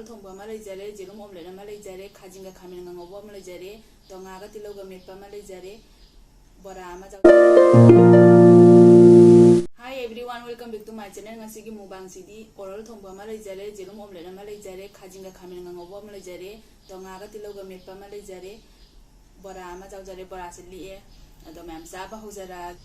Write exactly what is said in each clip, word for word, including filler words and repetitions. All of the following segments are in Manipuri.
ꯊꯣꯡꯕ ꯑꯃ ꯂꯩꯖꯔꯦ, ꯖꯦꯔꯨꯝ ꯑꯣꯝꯂꯦꯠ ꯑꯃ ꯂꯩꯖꯔꯦ, ꯈꯥꯖꯤꯡꯒ ꯈꯥꯃꯦꯟꯒ ꯉꯧꯕ ꯑꯃ ꯂꯩꯖꯔꯦ, ꯑꯗꯣ ꯉꯥꯒ ꯇꯤꯜꯍꯧꯒ ꯃꯦꯠꯄ ꯑꯃ ꯂꯩꯖꯔꯦ, ꯕꯣꯔꯥ ꯑꯃ ꯆꯥꯎ-, Hi everyone, welcome back to my channel. ꯉꯁꯤꯒꯤ ꯃꯨꯛꯕꯥꯡꯁꯤꯗꯤ ꯑꯣꯔꯣꯜ ꯊꯣꯡꯕ ꯑꯃ ꯂꯩꯖꯔꯦ, ꯖꯦꯔꯨꯝ ꯑꯣꯝꯂꯦꯠ ꯑꯃ ꯂꯩꯖꯔꯦ, ꯈꯥꯖꯤꯡꯒ ꯈꯥꯃꯦꯟꯒ ꯉꯧꯕ ꯑꯃ ꯂꯩꯖꯔꯦ, ꯑꯗꯣ ꯉꯥꯒ ꯇꯤꯜꯍꯧꯒ ꯃꯦꯠꯄ ꯑꯃ ꯂꯩꯖꯔꯦ, ꯕꯣꯔꯥ ꯑꯃ ꯆꯥꯎꯖꯔꯦ, ꯕꯣꯔꯥꯁꯦ ꯂꯤꯛꯑꯦ꯫ ꯑꯗꯣ ꯃꯌꯥꯝ ꯆꯥꯕ ꯍꯧꯖꯔꯛꯑꯒꯦ꯫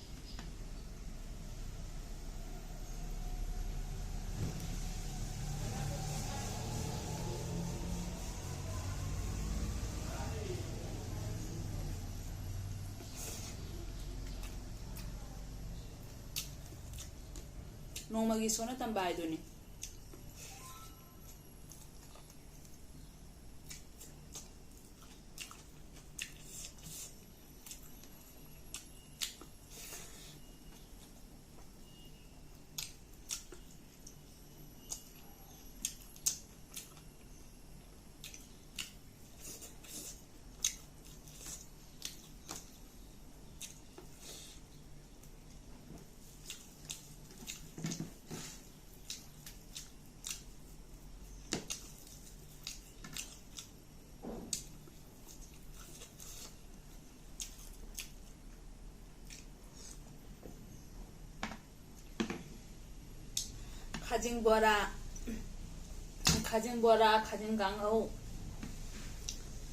ꯅꯣꯡꯃꯒꯤ ꯁꯣꯟꯅ ꯇꯝꯕ ꯍꯥꯏꯗꯨꯅꯤ꯫ ꯈꯥꯖꯤꯡ ꯕꯣꯔꯥ, ꯈꯥꯖꯤꯡ ꯕꯣꯔꯥ, ꯈꯥꯖꯤꯡ ꯀꯥꯡꯍꯧ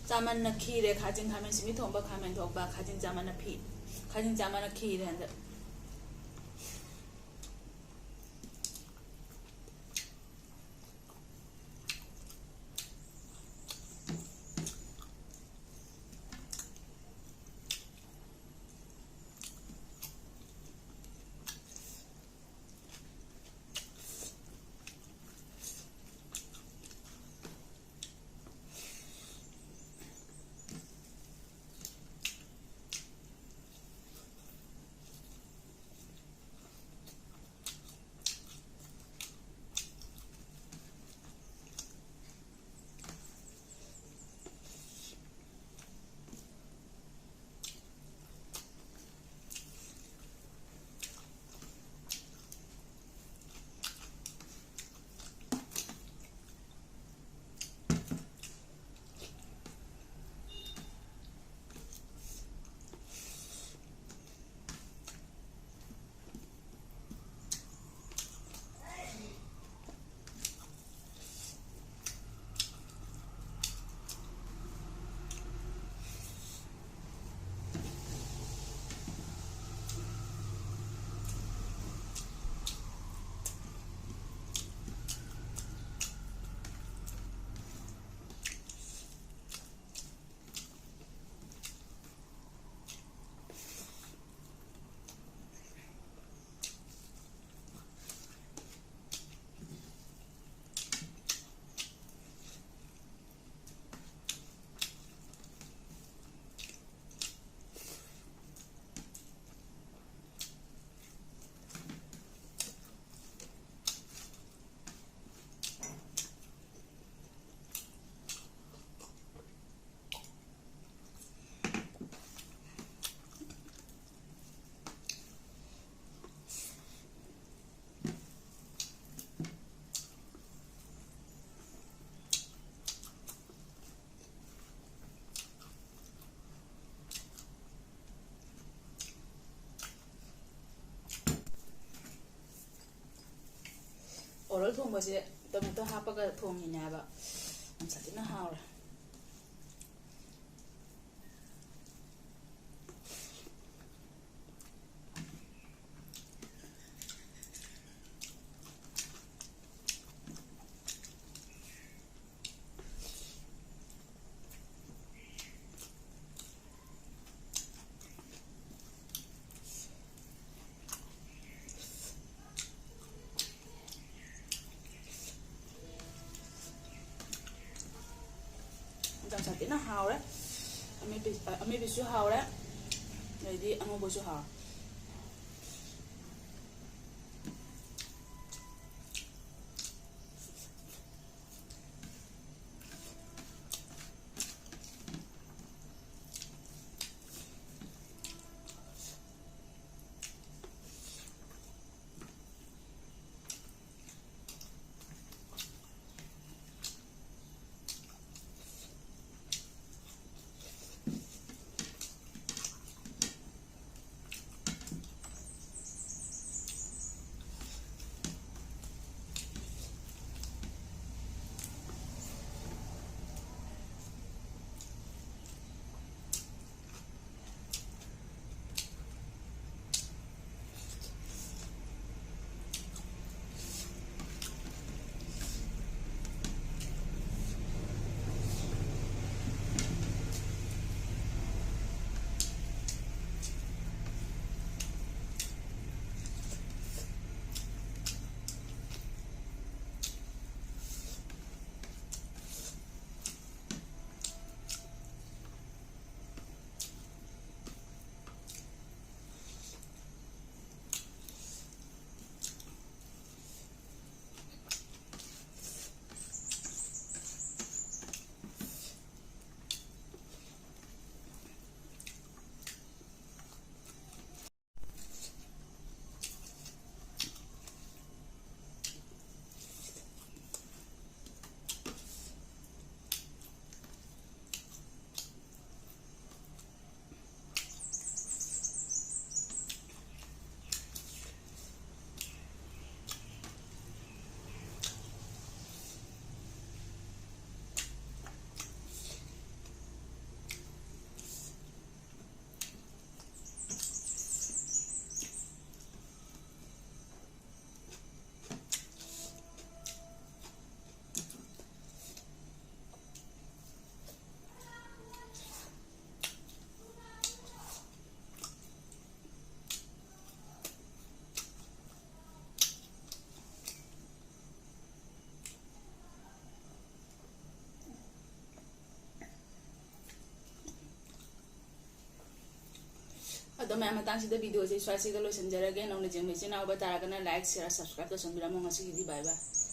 ꯆꯥꯃꯟꯅ ꯈꯤꯔꯦ꯫ ꯈꯥꯖꯤꯡ ꯈꯥꯃꯦꯟ ꯁꯤꯟꯕꯤ ꯊꯣꯡꯕ, ꯈꯥꯃꯦꯟ ꯊꯣꯡꯕ, ꯈꯥꯖꯤꯡ ꯆꯥꯃꯟꯅ ꯐꯤ-, ꯈꯥꯖꯤꯡ ꯆꯥꯃꯟꯅ ꯈꯤꯔꯦ ꯍꯟꯗꯛ꯫ ꯊꯣꯡꯕꯁꯦ ꯇꯣꯃꯦꯇꯣ ꯍꯥꯞꯄꯒ ꯊꯣꯡꯉꯤꯅꯦ ꯍꯥꯏꯕ꯫ ꯌꯥꯝ ꯁꯥꯊꯤꯅ ꯍꯥꯎꯔꯦ꯫ ꯌꯥꯝ ꯁꯥꯊꯤꯅ ꯍꯥꯎꯔꯦ꯫ ꯑꯃꯦꯠꯄꯤ-, ꯑꯃꯦꯠꯄꯤꯁꯨ ꯍꯥꯎꯔꯦ, ꯑꯗꯩꯗꯤ ꯑꯉꯧꯕꯁꯨ ꯍꯥꯎꯔꯦ꯫ ꯑꯗꯣ ꯃꯌꯥꯝ, ꯃꯇꯥꯡꯁꯤꯗ videoꯁꯦ ꯁ꯭ꯋꯥꯏꯁꯤꯒ ꯂꯣꯏꯁꯤꯟꯖꯔꯒꯦ꯫ ꯅꯧꯅ ꯌꯦꯡꯕ ꯏꯆꯤꯟ ꯏꯅꯥꯎ ꯑꯣꯏꯕ ꯇꯥꯔꯒꯅ like, share, subscribe ꯇꯧꯁꯟꯕꯤꯔꯝꯃꯣ꯫ ꯉꯁꯤꯒꯤꯗꯤ bye bye꯫